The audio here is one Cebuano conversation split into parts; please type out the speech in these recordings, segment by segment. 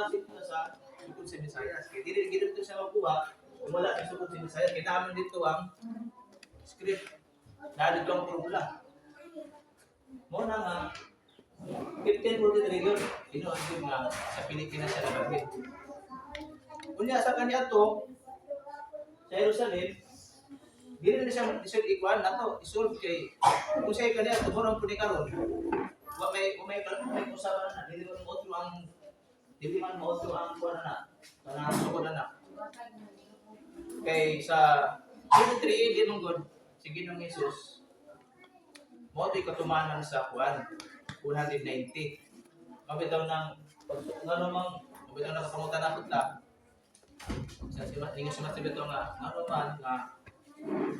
Nagbase ito sa sukod sa Mesayas. Kaya dili gid ito siya makuha kung wala sa sukod sa Mesayas. Kaya naman dito ang script. Na dito ang formula. Mo na nga 1543 yun. Tinuod yun nga sa Pilipinas siya nabagin. Unya sa kanya to sa Jerusalem, dili na siya isolve ikuan na to, isolve kay kung siya kanya to murang pud ni karon. Wa may usapan na dili man mo otro ang kuan na kanang sukod na na. Kay sa 73 AD man gud si Ginoong Hesus mo to'y katumanan sa kuan 490. Mabitaw ng pag ngano mang mabitaw na kapangutan na ta sa si ingon si Matthew bitaw nga ngano man nga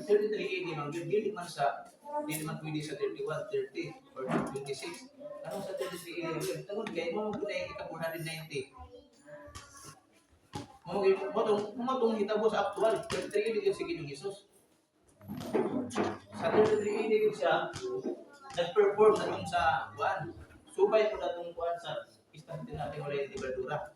33 AD man gyud dili man pwede sa 31, 30 or 26. Ano sa 33 AD yun? Tungod kay mo mo na ika 490. Mo gyud mo tong hitabo sa actual 33 AD gyud si Ginoong Hesus. Sa 33 AD gyud siya nag-perform na tong sa kuan. Subay po na tong kuan sa istante natin wala yung Baldura.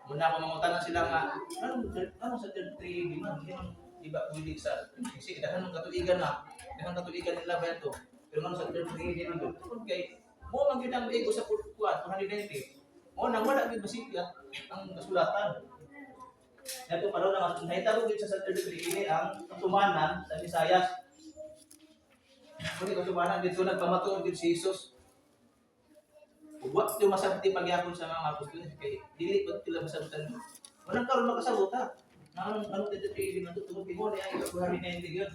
Muna ako mangutana sila nga, anong sa 33 AD man? Hindi man, di ba pwede sa 26? Daghan ng katuigan na. Daghan katuigan nila ba ito? Pero ngano sa 33 AD man doon? Tungod kay, mo man gyud ang ego sa kuan, 490. Mo nang wala gyud basipya ang kasulatan. Nato karon na nahitabo gyud sa 33 AD ang katumanan sa Visayas. Muni katumanan dito nagpamatuod gyud si Jesus. Ug wa yung masabti pagyapon sa mga apostoles kay dili pa sila masabtan. Walang karon makasabot ha. Anong anong 33 AD man to tungod kay mo ni ang ika-490 gyud.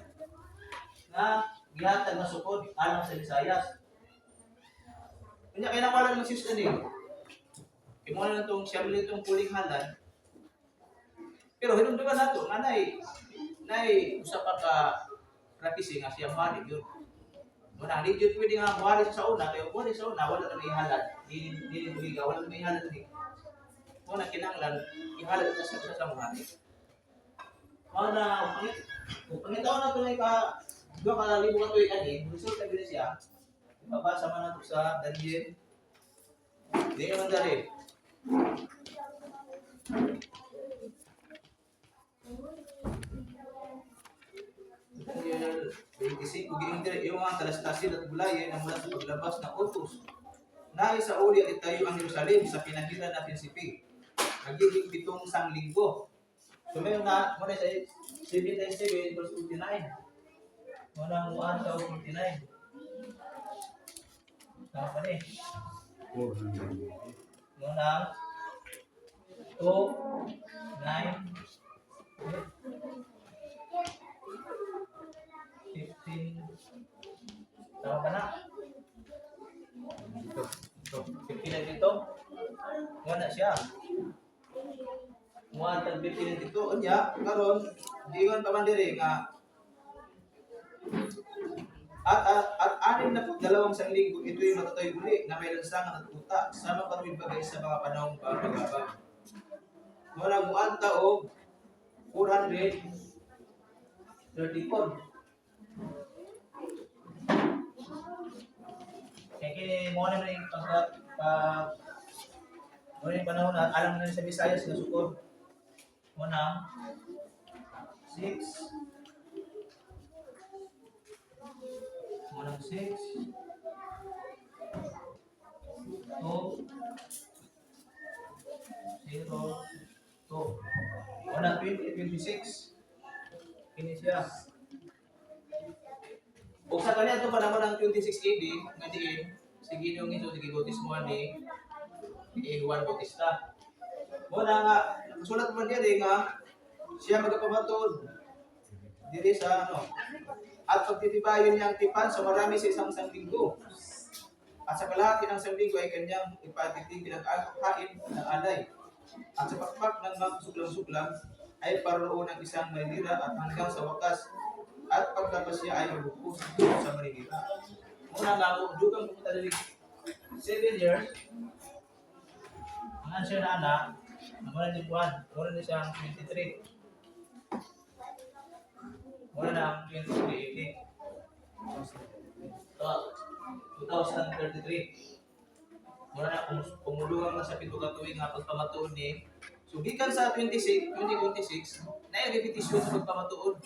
Na gihatag na sukod alang sa Visayas. Kanya kay nawala naman si Jesus ani. Kay mo na tong siya itong puling halad. Pero hinumduman nato nga nay usa pa ka prophecy nga siya mohari gyud. Muna di gyud pwede nga mohari siya sa una kay mohari sa una wala na may halad. Dili dili buhiga wala na may halad ni. Muna kinahanglan ihalad na siya sa mohari. Mao na kung pangitaon na to na ka 2,000 ka tuig ani, resulta gyud siya. Mabasa man nato sa Daniel. Di naman dali. Daniel 25, giing diri yung mga talastasin at bulayen ang mula sa paglabas ng utos. Nais sa uli at itayo ang Jerusalem sa pinahiran na prinsipe. Magiging 7 sanglinggo. So mayon na, muna sa 7 times 7 equals 49. Muna ang 1 to 49. Tama pa ni. 400. Muna 2, 9, 15. Tama ka na? Dito. So, 15 na dito. Muna siya. Muan tag 15 na dito. Unya, karon diingon pa man diri nga at 62 sanglinggo ito'y matatayo uli na may lansangan at kuta sa mga bagay sa mga panahong pagkabag. Muna muan ta og 434. Kaya kini mo na rin pag pag mo na yung panahon na alam na rin sa Visayas na sukod. Mo na 6 mo na 6 2 0 2 mo na 20 26 kini siya. Ug sa kanya ito panahon ng 26 AD nga diin si Ginoong Hesus gibautismo ni Juan Bautista. Mo na nga nakasulat man diri nga siya magapamatuod diri sa ano at pagtitibayon niya ang tipan sa marami sa isang sanglinggo. At sa kalahati ng sanglinggo ay kanyang ipatitig pinaghain ng alay. At sa pakpak ng mga suklam-suklam ay paroroon ng isang maninira at hanggang sa wakas at paglabas niya ay magbukos sa maninira. Muna nga ako, dugang pumunta diri 7 years, ang answer na anak, ang muna ni Juan, muna ni siyang 23. Muna na ang 23 AD. So, 2033. Mura na pumuluhan na sa 7 ka tuig nga pagpamatuod ni. So gikan sa 26, 2026, na repetition sa pagpamatuod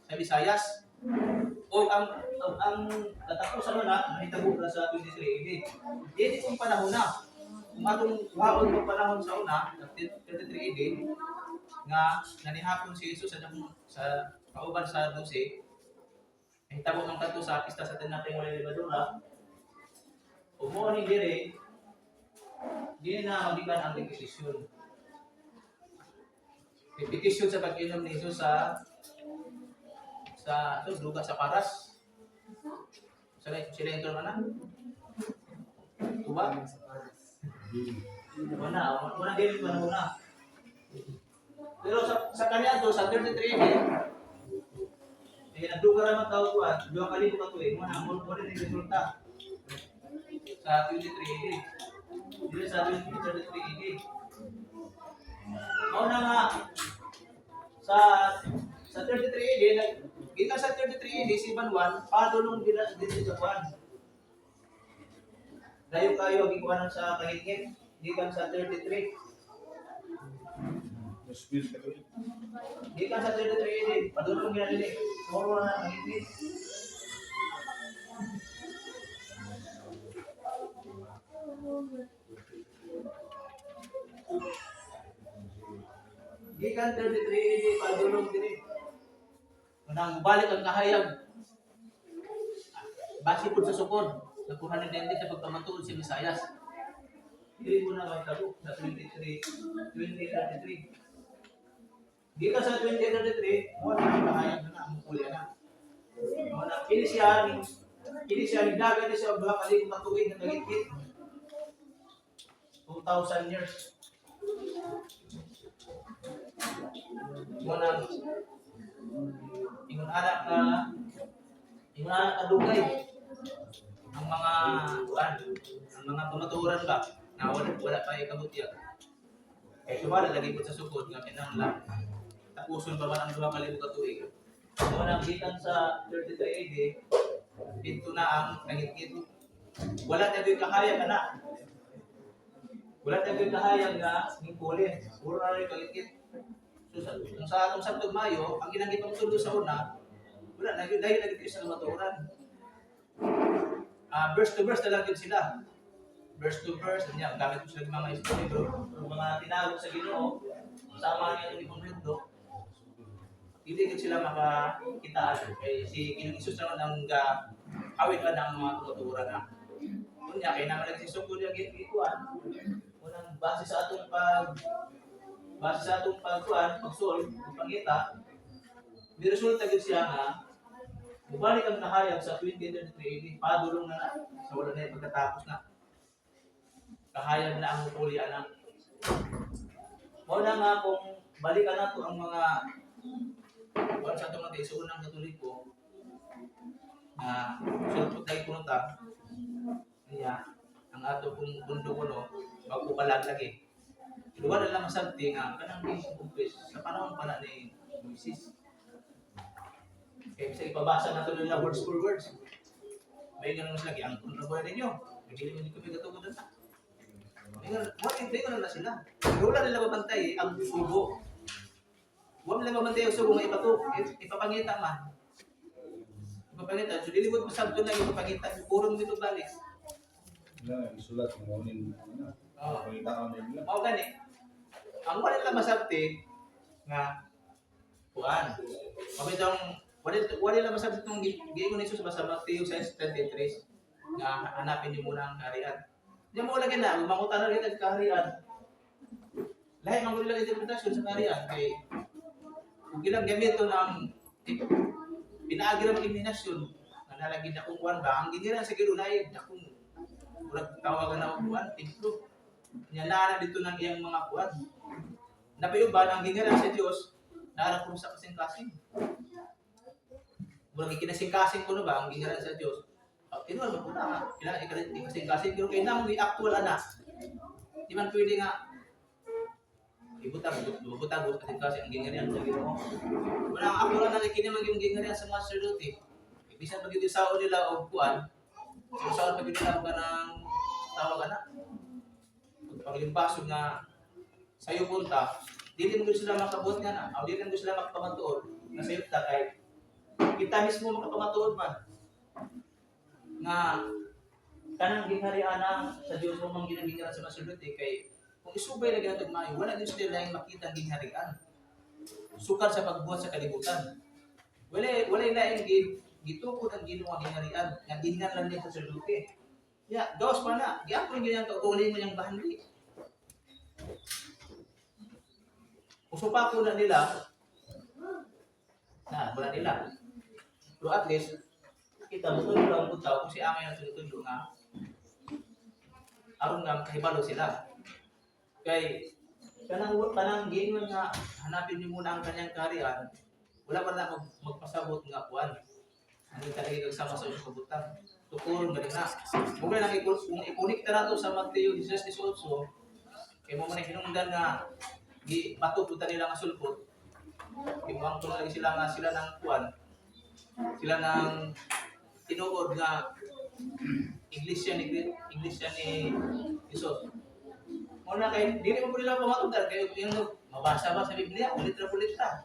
sa Visayas. O ang katapusan na nahitabo na sa 23 AD. Dili kung panahon na. Kung atong kuhaon kung panahon sa una, 33 AD, nga nanihapon si Jesus sa kauban sa 12, nahitabo man kadto sa pista sa tinapay walay lebadura. Ug mo ni dire, di na magikan ang repetition. Repetition sa pag-inom ni Jesus sa so, duga sa paras. Sila sila yung na. Tuba? Wala, wala ganun pa na. Pero sa kanya to, sa 33 AD, eh, nagduga raman tao kuan, 2,000 ka tuig, mo mo rin resulta sa 23 AD. Dili sa 2033 AD. Mao na nga sa 33 AD, nag gikan sa 33 AD, 71, padulong dila dito sa kuan. Dayo kayo ang gikuanan sa kahingit, gikan sa 33. Gikan sa 33 AD, padulong gina dili. Moro na ang kahingit. Gikan 33 AD, padulong dili. Unang balik ang kahayag. Base po sa sukod, nakuha ng dente sa pagpamatuod si Mesayas. Dili mo na mahitabo sa 23, 2033. Gikan sa 2033, mo na ang kahayag na ang kulya na. Mo na kini siya ni dagan ni siya og 2,000 ka tuig nga kagitgit. 2,000 years. Mo na ingon anak ka dugay ang mga kuan, ang mga pamatuoran ba na wala wala pa ikabutyag. Kay sumala lagi po sa sukod nga kinahanglan tapuson pa man ang 2,000 ka tuig. Mo nang gikan sa 33 AD dito na ang nangitngit. Wala na gyud kahayag ana. Wala na gyud kahayag nga ningkulin. Puro na rin kagitgit. So sa, kung sa atong sabtog Mayo, ang ilang gipangtulo sa una, wala na gyud, dahil na gyud sa kamatuoran. Ah, verse to verse na lang gyud sila. Verse to verse, niya, gamit ko sila ng mga istorya, mga tinawag sa Ginoo, sa mga itong ipangmundo, hindi gyud sila makakitaan. Kay si Ginoong Hesus naman ang awit ba ng mga kamatuoran na. Unya, kay naman nagsisuko niya gikuan. Unang base sa atong pagkuan, pag-solve, pagpangita, may resulta gyud siya nga mubalik ang nahayag sa 2033 AD, padulong na na sa wala na yung pagkatapos na. Kahayag na ang huli anak. Mao na nga kung balikan nato ang mga kuan sa atong mga isuunang Katoliko na sulpot lagi kuno ta niya ang ato kung bundo kuno bago pa lang lagi. Pero wala lang masabti nga kanang kumpis sa panahon pa na ni Moises. Kaya bisa ipabasa nato nila words for words. May ganun sila, ang kontra ko ninyo. Hindi mo kami katugod na. May ganun, wala, may ganun na sila. Pero wala nila mabantay ang sugo. Wala nila mabantay ang sugo nga ipato, ipapangita man. Ipapangita. So dili mo masabto na ipapangita. Puro mo ito balik. Wala, isulat kung ngunin na. Oo. Pangita ka nila. Mao gani. Ang wala nila masabti nga kuan. Mabitong wala wala nila masabti itong giingon ni Jesus ba sa Mateo 6:23 nga hanapin niyo muna ang kaharian. Di mo lagi na mangutan na rin ang kaharian. Lahi man gud nila interpretasyon sa kaharian kay kung ilang gamito ng pinaagi ra imahinasyon nga nalagi na kung kuan ba ang ginira sa Ginoo ay dakong murag tawagan na og kuan templo. Nya naa na dito ng iyang mga kuan. Napayuban ang ginira sa Dios naara ko sa kasing-kasing. Murag ikinasing-kasing ko na ba ang ginira sa Dios? Uh, tinuod mo na kailangan ikasing-kasing pero kay nang actual ana. Di man pwede nga ibutang ibutang kasing-kasing ang ginira sa Ginoo. Wala ang actual ana kini man yung ginira sa mga sacerdote. Bisan pag yung sao nila og kuan, sa sao pag nila og kanang tawag ana. Paglimpasog nga sayo punta, dili mo gyud sila makabuhat nga na, o dili mo gyud sila makapamatuod nga sayop ta, kay kita mismo makapamatuod man nga kanang gingharian sa Dios mo mang ginagingaran sa mga saserdote, kay kung isubay lagi nato maayo, wala gyud sila laing makita ang gingharian sukad sa pagbuhat sa kalibutan. Wala laing gitukod ang Ginoo ang gingharian nga gihingan lang niya sa saserdote. Ya, gawas pa na, giapon gyud ang kaugalingon niyang bahandi. Usupa ko na nila na wala nila. Pero at least kita mo lang ang kung si angay ang tinutudlo nga aron nga makahibalo sila. Kay kanang kanang giingon nga hanapin niyo muna ang kanyang kaharian, wala pa na magpasabot nga kuan. Ang talaga sama sa inyong kabutang. Tukuron gani na. Kung lang kung i-connect na nato sa Mateo 16:18, kay mo man hinungdan nga gi bato pud ta nila nga sulpot. Kay mo ang lagi sila nga sila ng kuan. Sila ng tinuod nga iglesia ni Jesus. Muna kay dili mo po nila pamatugdan kay yung mabasa ba sa Biblia, ulit ra ulit ra.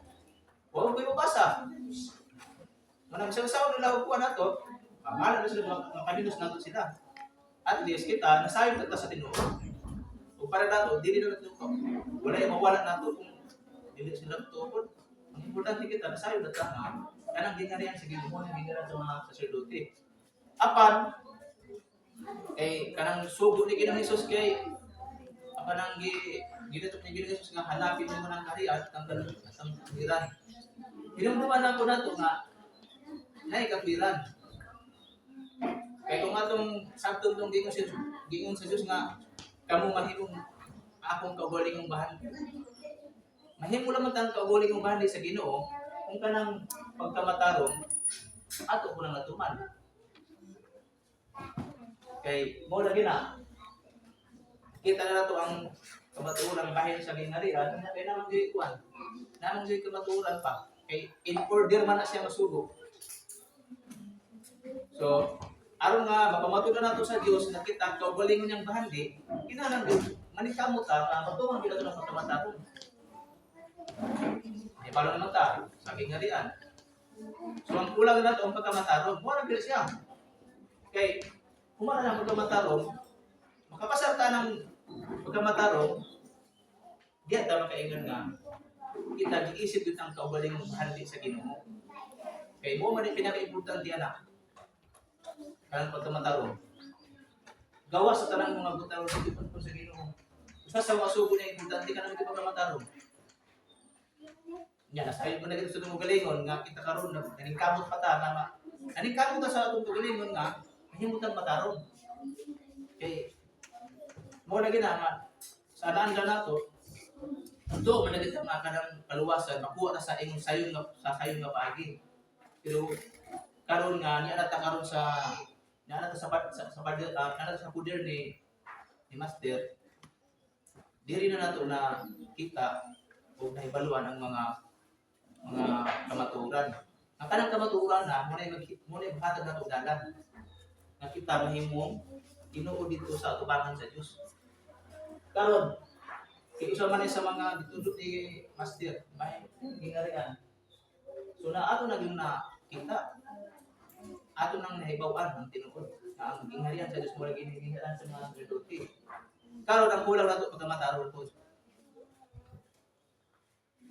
Wa ko mabasa. Muna sa usaw nila og kuan nato, pangalan na sila, makalinos nato sila. At least kita nasayod ta sa tinuod. Ug para nato dili na nato, wala yung mawala nato kung dili sila tuod. Ang importante, kita nasayod na ta nga kanang gingharian sa Ginoo na gingharian sa mga saserdote. Apan kay kanang sugo ni Ginoong Hesus, kay apan ang gi ginatok ni Ginoong Hesus nga hanapin mo ng kaharian at ang galon at ang katwiran. Hinumduman na po nato nga naay katwiran. Kay kung atong sabton tong giingon sa Dios nga kamo mahimong akong kaugalingong bahandi. Mahimo lang man tang kaugalingong bahandi sa Ginoo kung kanang pagkamatarong ato ko nang natuman. Kay mo lagi na kita na nato ang kamatuoran bahin sa gingharian, kay naman gyud kuan. Naman gyud kamatuoran pa kay in order man na siya masugo. So, aron nga mapamatuod nato sa Dios na kita kaugalingon niyang bahandi, kinahanglan gyud manikamot ta nga matuman gyud ato ng pagkamatarong. May balo naman ta sa gingharian. So ang kulang na nato ang pagkamatarong, mo ra gyud siya. Kay kung na ang pagkamatarong, makapasar ta ng pagkamatarong, di ta makaingon nga kita giisip gyud ang kaugalingong bahandi sa Ginoo. Kay mo man ang pinaka-importante ana. Kanang pagkamatarong. Gawas sa tanang mga butang sa tipon sa Ginoo. Usa sa mga sugo na importante kanang pagkamatarong. Nya nasayo mo na gid sa atong kaugalingon nga kita karon naningkamot pa ta nga naningkamot ta sa atong kaugalingon nga mahimutan matarong. Kay mo lagi na nga sa daan lang nato do man lagi ta nga kanang kaluwasan makuha ta sa imong sayon nga sa sayon nga paagi. Pero karon nga niya na ta karon sa niya na ta sa sa, sa, niya na ta sa poder ni Master, diri na nato na kita o nahibaluan ang mga kamatuoran. Ang kanang kamatuoran na mo na maghatag nato dalan nga kita mahimong tinuod dito sa atubangan sa Dios. Karon, kay usa man ni sa mga gitudlo ni Master, may gingharian. So na ato na yung na kita, ato nang nahibaw-an ang tinuod na ang gingharian sa Dios mo lagi gingharian sa mga saserdote. Karon, ang kulang nato pagkamatarong po.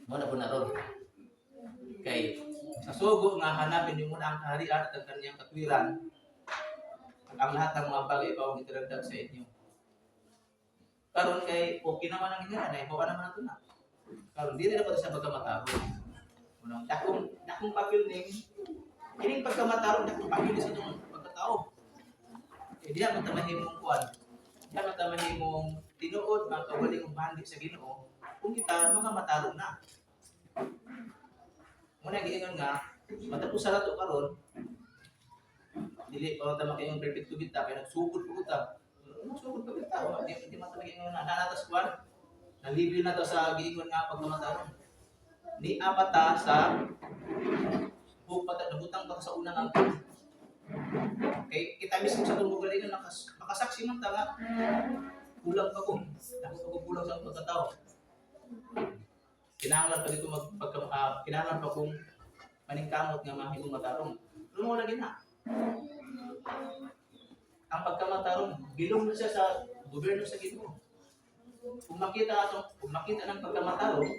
Mo na po na ron. Kay sa sugo nga hanapin nimo na ang kaharian at ang kanyang katwiran, at ang lahat ng mga bagay pa ang itaragdag sa inyo. Karon kay okay naman ang gingharian, ay buka naman nato na. Karon dili na pa sa pagkamatarong. Unang dakong dakong papel ning kining pagkamatarong, dakong papel sa itong pagkatao. Eh di na man ta mahimong kuan. Di na man ta mahimong tinuod ang kaugalingong bahandi sa Ginoo kung kita mga matarong na. Muna giingon nga matapos sa nato karon, dili pa ta makaingon perfecto kita kay nagsugod pa ta. Nagsugod pa kita, di man ta makaingon na nanatas kuan. Nalibre na to sa giingon nga pagkamatarong. Ni apat ta sa buk pa nabutang pa ta sa unang angkon. Kay kita mismo sa atong kaugalingon makasaksi man ta nga Kulang pa ko. Dako pa ko kulang sa akong pagkatao. Kinahanglan pa dito mag pagka, kinahanglan pa kong maningkamot nga mahimong matarong. Pero mo lagi na. Ang pagkamatarong, bilong na siya sa gobyerno sa Ginoo. Kung makita ng pagkamatarong,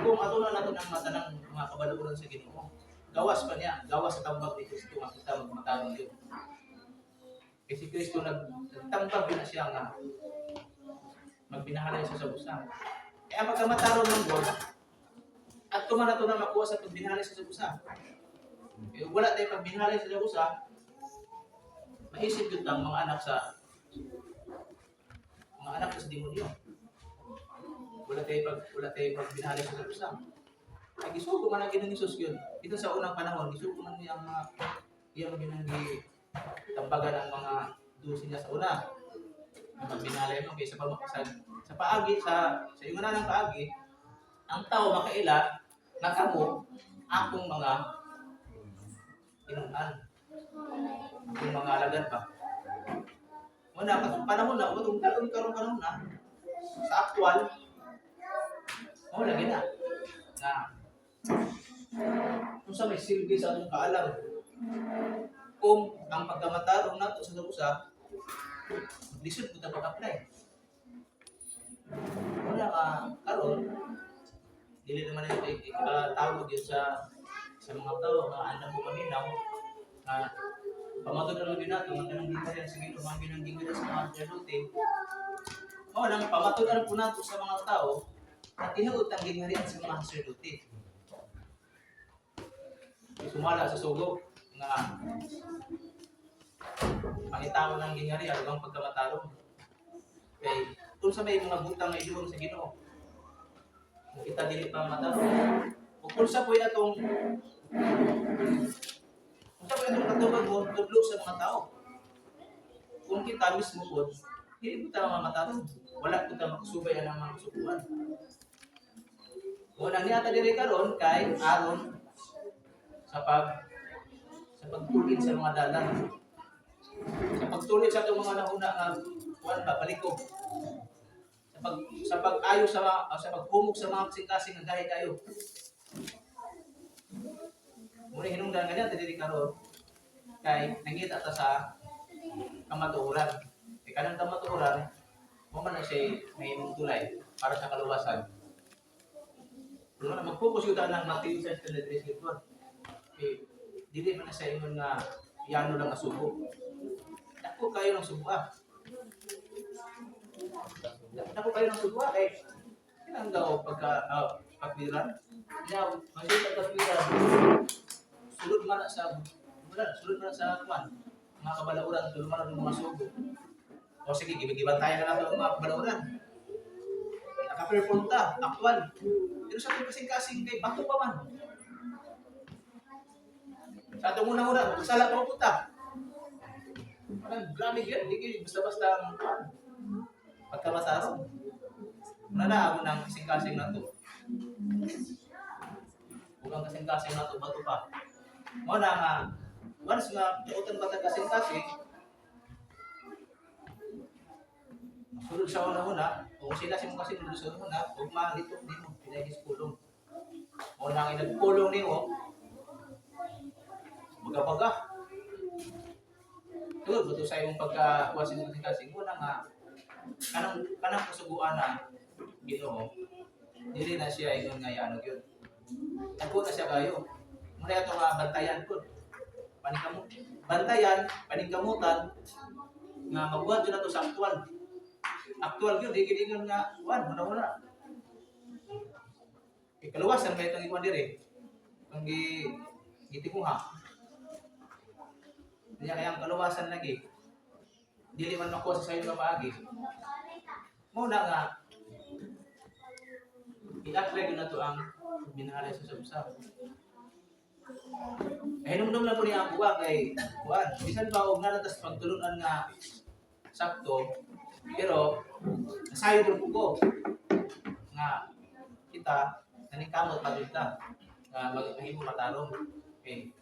kung ato na nato ng mata ng mga kabaluran sa Ginoo, gawas pa niya, gawas sa tambag ni Kristo nga kita magmatarong yun. Kasi si Kristo nagtambag din na siya nga magbinahalay siya sa busa. Kaya ang pagkamatarong ng God, at tuman nato na makuha sa pagbinahalay sa busa. Eh, wala tayong pagbinahalay sa busa, maisip yun tang mga anak sa demonyo. Wala tayo pagbinahalay sa busa. Ay gisugo man ang Ginoong Hesus yun. Ito sa unang panahon, gisugo man niya ang mga iyang ginang tambagan ang mga dusin niya sa una. Ang pagbinalay mo kaysa sa paagi sa ingon na ng paagi, ang tao makaila nga kamo akong mga inuman. Akong mga alagad pa. Una, katong panahon na, katong karon karon panahon na, sa aktual, oh, lagi na. Nga, kung sa may silbi sa atong kaalam, kung ang pagkamatarong nato sa usa, lisod po ta pag-apply. Wala ka karon, dili naman ito ikatawag yun sa mga tao nga andam mo paminaw nga pamatod na lang yun nato nga kanang gingharian sa Ginoo, mga ginang gingharian sa mga sacerdote. Mao lang pamatud-an po nato sa mga tao na tinuod ang gingharian sa mga sacerdote. Sumala sa sugo nga pangitao ng gingharian ug ang pagkamatarong. Kay kung sa may mga butang nga iduong sa Ginoo, kung kita dili pa matarong, ug kung sa po'y atong katubag mo tudlo sa mga tao, kung kita mismo pod dili po ta matarong, wala po ta makasubay ang mga kasuguan. Una niya ta diri karon kay aron sa pagtulid sa mga dalan, sa pagtulid sa atong mga nauna nga kuan ba baliko, sa pag-ayo sa mga, sa paghumog sa mga kasing-kasing nga gahi kayo. Muna hinungdan nga niya diri karon kay nangita ta sa kamatuoran. Kay kanang kamatuoran mo man na siya may tulay para sa kaluwasan. Pero na mag-focus yun ng Matthew 6:33 ito. Eh, dili man na sa ingon nga yano lang nga subo. Dako kayo ng subo ah. Dako kayo ng subo ah. Eh, kinang daw pagka pagbiran. Yaw, masita ka pagbiran. Sulod man na sa wala, sulod man na sa kwan. Mga kabalauran, sulod man na ng mga subo. O sige, gibigiban tayo na lang ang mga kabalauran. Naka-perform ta, actual. Pero sa atong kasing-kasing kay bato pa man. Sa atong una-una, magkasala pa punta. Parang grabe yun, hindi kayo basta-basta ang pagkamasarong. Una na ako ng kasing-kasing na to. Huwag ang kasing-kasing na to, bato pa. Mo na nga, once nga, dautan ba ta kasing-kasing, sulod sa una-una, o kung sila si mong kasing sulod sa una-una, huwag malitok nimo, pinagis kulong. O nang inagkulong nimo, baga-baga. Tungod ba to sa imong pagkakuha sa imong kasing-kasing, una nga, kanang kanang kasuguan na Ginoo, dili na siya ingon nga yano gyud. Dako na siya kayo. Muna ato nga bantayan pud. Paningkamot, bantayan, paningkamutan nga mabuhat jud nato sa aktual. Aktual gyud di gid ingon nga kuan una-una. Ikaluwasan may itong ikuan diri. Ang gitikuha. Niya kaya ang kaluwasan lagi. Dili man makuha sa sayo nga paagi. Mao na nga i-apply ko na to ang minahalay sa usap. Ay hinumdum lang po niya ang kuha kay kuan. Bisan pa og nanatas pagtulunan nga sakto, pero nasayod rin po ko nga kita naningkamot pa jud ta nga maghimo matarong. Okay.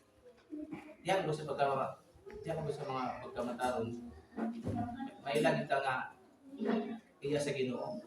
Diyan ko sa pagka diyan ko sa mga pagkamatarong. Mailan kita nga Iya sa Ginoo.